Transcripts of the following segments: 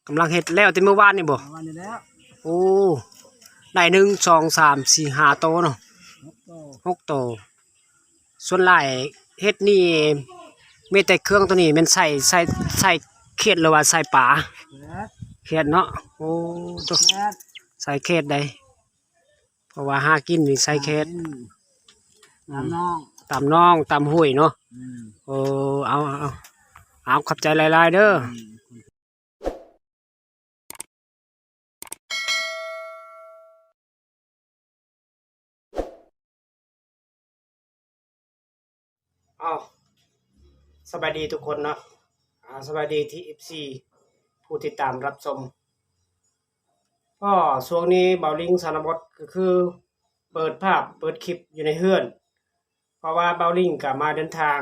ກຳລັງເຮັດແລ້ວແຕ່ມື້ວານນີ້ບໍ່? ປະມານນີ້ແຫຼະ. ໂອ້ ໄດ້ໜຶ່ງ ສອງ ສາມ ສີ່ ຫ້າໂຕເນາະ, ຫົກໂຕ ຫົກໂຕ. ສ່ວນຫຼາຍເຮັດນີ້ມີແຕ່ເຄື່ອງໂຕນີ້ແມ່ນໃສ່ ໃສ່ ໃສ່ເຂດ ຫຼືວ່າໃສ່ປາ? ເຂດ ເຂດເນາະ. ໂອ້ ໂຕ ເຂດ ໃສ່ເຂດໃດ ເພາະວ່າຫາກິນນີ້ໃສ່ເຂດ ຫາກິນ ອືມ ຕາມໜອງ ຕາມໜອງ ຕາມຫ້ວຍເນາະ. ອືມ ໂອ້ ເອົາ ເອົາ ເອົາ ຂອບໃຈຫຼາຍໆເດີ. ອືມ ອ້າວ ສະບາຍດີທຸກຄົນເນາະ. ອາ ສະບາຍດີທີ່ ເອັຟຊີ ຜູ້ຕິດຕາມຮັບຊົມ. ກໍຊ່ວງນີ້ບ່າວລິງຊະນະບົດກໍຄືເປີດພາບເປີດຄລິບຢູ່ໃນເຮືອນ ເພາະວ່າບ່າວລິງກໍມາເດີນທາງ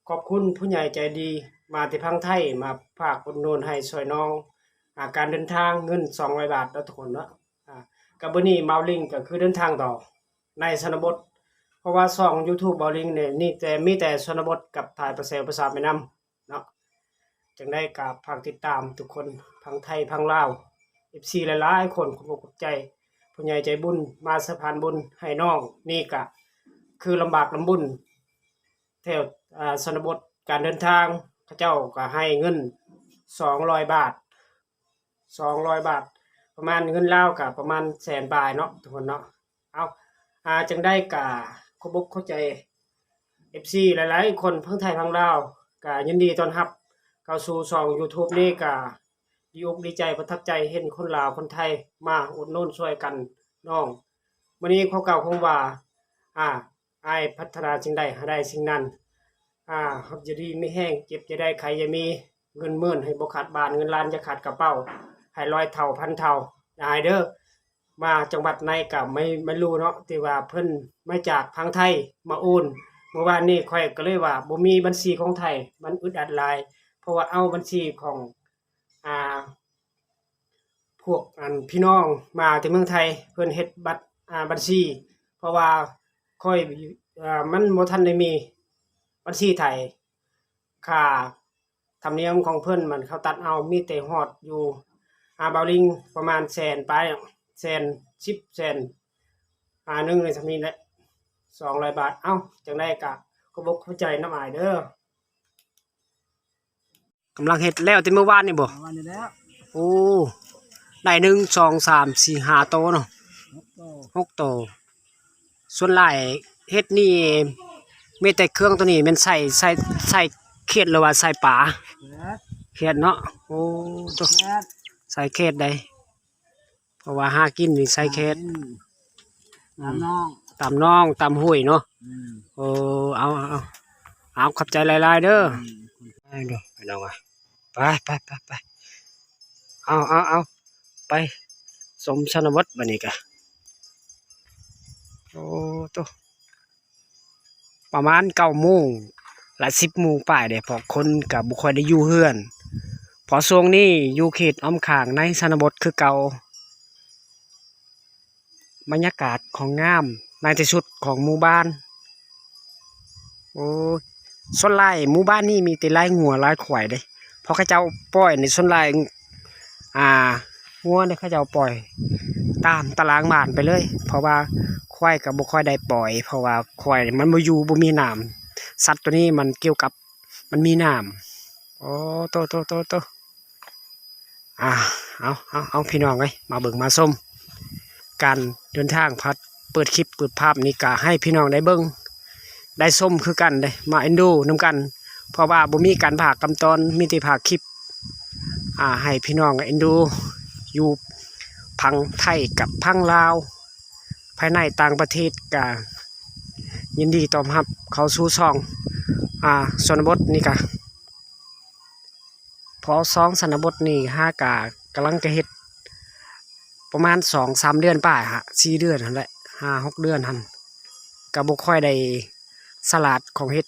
ຂອບຄຸນຜູ້ໃຫຍ່ໃຈດີມາແຕ່ຝັ່ງໄທ ມາຝາກອຸດໜູນໃຫ້ຊ່ວຍນ້ອງ ອາ ການເດີນທາງເງິນສອງຮ້ອຍບາດເນາະທຸກຄົນເນາະ. ອາ ກໍມື້ນີ້ບ່າວລິງກໍຄືເດີນທາງຕໍ່ໃນຊະນະບົດ ເພາະວ່າຊ່ອງ YouTube ບ່າວລິງນີ້ ນີ້ແຕ່ ມີແຕ່ຊະນະບົດກັບຖ່າຍປະແຊວປະສານໄປນຳເນາະ. ຈັ່ງໃດກໍຝາກຕິດຕາມທຸກຄົນ ຝັ່ງໄທ ຝັ່ງລາວ ເອັຟຊີ ຫຼາຍໆຄົນ ຂອບອົກຂອບໃຈ ຜູ້ໃຫຍ່ໃຈບຸນມາສະພານບຸນໃຫ້ນ້ອງ. ນີ້ກໍຄືລຳບາກລຳບຸນ ແຖວ ອາ ຊົນນະບົດ ການເດີນທາງ ເຂົາເຈົ້າກໍໃຫ້ເງິນສອງຮ້ອຍບາດ ສອງຮ້ອຍບາດ ປະມານເງິນລາວກໍປະມານແສນປາຍເນາະທຸກຄົນເນາະ. ເອົາ ອາ ຈັ່ງໃດກໍຂອບອົກຂອບໃຈ ເອັຟຊີ ຫຼາຍໆຄົນ ທັງໄທທັງລາວ ກໍຍິນດີຕ້ອນຮັບເຂົ້າສູ່ຊ່ອງ YouTube ນີ້. ກໍດີອົກດີໃຈປະທັບໃຈ ເຫັນຄົນລາວຄົນໄທມາອຸດໜູນຊ່ວຍກັນນ້ອງ. ມື້ນີ້ຂໍກ່າວຄຳວ່າ ອາ ອ້າຍພັດທະນາສິ່ງໃດໃຫ້ໄດ້ສິ່ງນັ້ນ. ອາ ຮັບຢ່າດີມີແຮງ ເຈັບຢ່າໄດ້ໄຂ້ຢ່າມີ ເງິນໝື່ນໃຫ້ບໍ່ຂາດບາດ ເງິນລ້ານຢ່າຂາດກະເປົາ ໃຫ້ຮ້ອຍເທົ່າພັນເທົ່າ ອ້າຍເດີ. ມາຈັງຫວັດໃນກໍໄມ່ ໄມ່ຮູ້ເນາະ ທີ່ວ່າເພິ່ນມາຈາກຝັ່ງໄທມາໂອນ. ມື້ວານນີ້ຂ້ອຍກໍເລີຍວ່າບໍ່ມີບັນຊີຂອງໄທ ມັນອຶດອັດຫຼາຍ ເພາະວ່າເອົາບັນຊີຂອງ ອາ ພວກອັນພີ່ນ້ອງມາແຕ່ເມືອງໄທ ເພິ່ນເຮັດບັດ ອາ ບັນຊີ ເພາະວ່າຂ້ອຍ ອາ ມັນບໍ່ທັນໄດ້ມີບັນຊີໄທ. ຄ່າທຳນຽມຂອງເພິ່ນມັນເຂົາຕັດເອົາ ມີແຕ່ຮອດຢູ່ ອາ ບ່າວລິງປະມານແສນປາຍ ແສນສິບ ແສນ ອາ ໜຶ່ງ ໃນສ່ຳນີ້ແຫຼະ ສອງຮ້ອຍບາດ. ເອົ້າ ຈັ່ງໃດກະຂອບອົກຂອບໃຈນຳອ້າຍເດີ. ກຳລັງເຮັດແລ້ວແຕ່ມື້ວານນີ້ບໍ່? ປະມານນີ້ແຫຼະ. ໂອ້ ໄດ້ໜຶ່ງ ສອງ ສາມ ສີ່ ຫ້າໂຕເນາະ, ຫົກໂຕ ຫົກໂຕ. ສ່ວນຫຼາຍເຮັດນີ້ມີແຕ່ເຄື່ອງໂຕນີ້ແມ່ນໃສ່ ໃສ່ ໃສ່ເຂດ ຫຼືວ່າໃສ່ປາ? ເຂດ ເຂດເນາະ. ໂອ້ ໂຕ ເຂດ ໃສ່ເຂດໃດ ເພາະວ່າຫາກິນນີ້ໃສ່ເຂດ ຫາກິນ ອືມ ຕາມໜອງ ຕາມໜອງ ຕາມຫ້ວຍເນາະ. ອືມ ໂອ້ ເອົາ ເອົາ ເອົາ ເອົາ ຂອບໃຈຫຼາຍໆເດີ. ອືມ ໄປເດີ ພີ່ນ້ອງເອີຍ ໄປ ໄປ ໄປ ໄປ ເອົາ ເອົາ ເອົາ ໄປຊົມຊົນນະບົດບາດນີ້ກະ. ໂອ້ ໂຕ ປະມານເກົ້າໂມງ ລະສິບໂມງປາຍເດ້ ເພາະຄົນກະບໍ່ຄ່ອຍໄດ້ຢູ່ເຮືອນ ເພາະຊ່ວງນີ້ຢູ່ເຂດອ້ອມຂ້າງໃນຊົນນະບົດຄືເກົ່າ. ບັນຍາກາດຂອງງາມໃນທີ່ສຸດຂອງໝູ່ບ້ານ. ໂອ້ຍ ສ່ວນຫຼາຍໝູ່ບ້ານນີ້ມີແຕ່ລາຍງົວລາຍຄວາຍເດ້ ເພາະເຂົາເຈົ້າປ່ອຍໃນສ່ວນຫຼາຍ ອ່າ ງົວນີ້ເຂົາເຈົ້າປ່ອຍຕາມຕະລາງບ້ານໄປເລີຍ ເພາະວ່າຄວາຍກໍບໍ່ຄ່ອຍໄດ້ປ່ອຍ ເພາະວ່າຄວາຍມັນບໍ່ຢູ່ ບໍ່ມີນ້ຳ. ສັດໂຕນີ້ມັນກ່ຽວກັບ ມັນມີນ້ຳ. ໂອ້ ໂຕ ໂຕ ໂຕ ໂຕ ອ່າ ເອົາ ເອົາ ເອົາ ພີ່ນ້ອງເອີຍ ມາເບິ່ງມາຊົມການເດີນທາງ ພັດເປີດຄລິບເປີດພາບນີ້ ກະໃຫ້ພີ່ນ້ອງໄດ້ເບິ່ງໄດ້ຊົມຄືກັນເດ້ ມາເອັນດູນຳກັນ ເພາະວ່າບໍ່ມີການພາກກຳຕອນ ມີແຕ່ພາກຄລິບ ອ່າ ໃຫ້ພີ່ນ້ອງເອັນດູ ຢູ່ຝັ່ງໄທກັບຝັ່ງລາວ ພາຍໃນຕ່າງປະເທດ ກະຍິນດີຕ້ອນຮັບເຂົ້າສູ່ຊ່ອງ ອ່າ ຊົນນະບົດນີ້ກະ ເພາະຊ່ອງຊົນນະບົດນີ້ຫາກະກຳລັງຈະເຮັດປະມານສອງສາມເດືອນປາຍຫະ ສີ່ເດືອນຫັ້ນແຫຼະ ຫ້າຫົກເດືອນຫັ້ນ ກະບໍ່ຄ່ອຍໄດ້ສະຫຼາດຂອງເຮັດ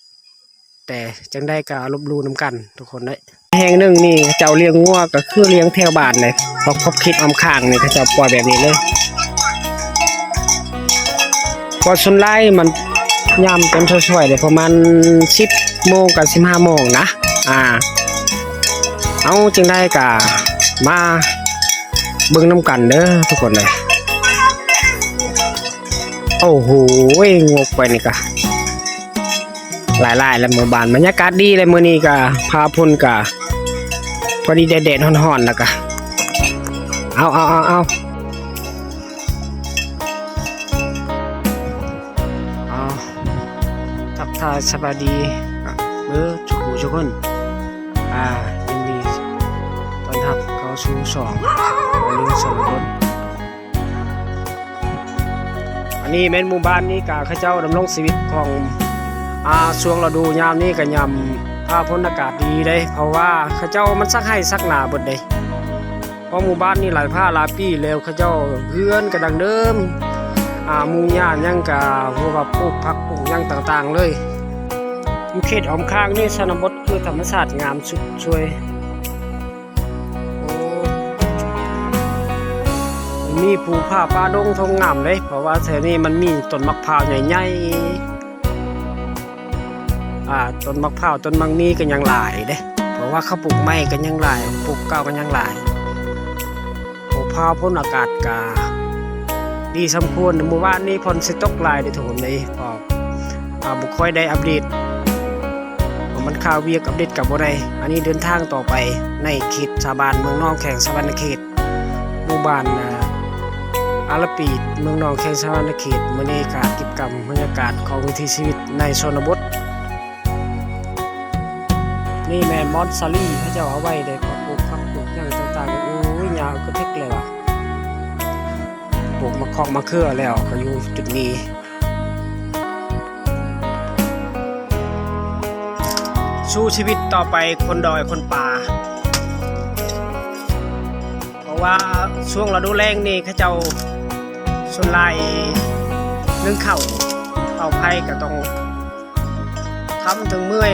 ແຕ່ຈັ່ງໃດກໍລົບຫຼູ່ນຳກັນທຸກຄົນເດ້. ແຫ່ງໜຶ່ງນີ້ເຂົາເຈົ້າລ້ຽງງົວ ກໍຄືລ້ຽງແຖວບ້ານເດ້ ເພາະຂອບເຂດອ້ອມຂ້າງນີ້ເຂົາເຈົ້າປ່ອຍແບບນີ້ເລີຍ. ກໍສ່ວນຫຼາຍມັນຍາມເປັນຊ່ວຍໆເດ້ ປະມານສິບໂມງກັບສິບຫ້າໂມງນະ. ອ່າ ເອົາ ຈັ່ງໃດກໍ ມາເບິ່ງນຳກັນເດີທຸກຄົນເອີຍ. ໂອ້ໂຫ ງົກໄປນີ້ກະຫຼາຍໆແລ້ວໝູ່ບ້ານ. ບັນຍາກາດດີເລີຍມື້ນີ້ກະ ຟ້າຝົນກະພໍດີ ແດດໆຮ້ອນໆ ແລ້ວກະ ເອົາໆໆໆ ເອົາ ທັກທາຍສະບາຍດີເບີດສູ່ຜູ້ສູ່ຄົນ. ອ່າ ຍິນດີຕ້ອນຮັບເຂົ້າສູ່ຊ່ອງ ບໍ່ລືມຊານະບົດ. ອັນນີ້ແມ່ນໝູ່ບ້ານນີ້ກະເຂົາເຈົ້າດຳລົງຊີວິດຂອງ ອ່າ ຊ່ວງລະດູຍາມນີ້ກະຍາມຟ້າຝົນອາກາດດີເດ້ ເພາະວ່າເຂົາເຈົ້າມັນສັກໄຮ່ສັກນາເບິດເດ້. ເພາະໝູ່ບ້ານນີ້ຫຼາຍພາຫຼາຍປີແລ້ວ ເຂົາເຈົ້າເຮືອນກະດັງເດີມ ອ່າ ໝູ່ຫຍ້າຫຍັງກະ ບໍ່ວ່າປູກຜັກປູກຫຍັງຕ່າງໆເລີຍ. ເຂດອ້ອມຂ້າງນີ້ຊະນະບົດຄືທຳມະຊາດງາມສຸດຊ່ວຍ. ໂອ້ ມີພູຜາປ່າດົງທົ່ງງາມເດ້ ເພາະວ່າແຖວນີ້ມັນມີຕົ້ນໝາກພ້າວໃຫຍ່ໆ. ອ່າ ຕົ້ນໝາກພ້າວ ຕົ້ນໝາກມີກະຍັງຫຼາຍເດ້ ເພາະວ່າເຂົາປູກໃໝ່ກະຍັງຫຼາຍ ປູກເກົ່າກະຍັງຫຼາຍ. ໂອ້ ຟ້າຝົນອາກາດກະດີສົມຄວນ. ມື້ວານນີ້ຝົນຊິຕົກຫຼາຍເດ້ທຸກຄົນເອີຍ ເພາະ ອ່າ ບໍ່ຄ່ອຍໄດ້ອັບເດດ ເພາະມັນຄາວຽກ ອັບເດດກະບໍ່ໄດ້. ອັນນີ້ເດີນທາງຕໍ່ໄປໃນເຂດຊາວບ້ານເມືອງໜອງ ແຂວງສະຫວັນນະເຂດ. ໝູ່ບ້ານ ອ່າ ອາລະປີດ ເມືອງໜອງ ແຂວງສະຫວັນນະເຂດ. ມື້ນີ້ກະເກັບກຳບັນຍາກາດຂອງວິຖີຊີວິດໃນຊົນນະບົດ. ນີ້ແມ່ນມອນສາລີ ເຂົາເຈົ້າເອົາໄວ້ໄດ້ ເຂົາປູກຜັກປູກຫຍັງຕ່າງໆ. ໂອ້ຍ ຍາວກະເທິກເລີຍວ່າ ປູກໝາກຂອກໝາກເຂືອແລ້ວ ກະຢູ່ຈຸດນີ້. ສູ້ຊີວິດຕໍ່ໄປຄົນດອຍຄົນປ່າ ເພາະວ່າຊ່ວງລະດູແລ້ງນີ້ເຂົາເຈົ້າສ່ວນຫຼາຍໜຶ້ງເຂົ້າ ເຜົາໄຟກະຕ້ອງທຳເຖິງເມື່ອຍ.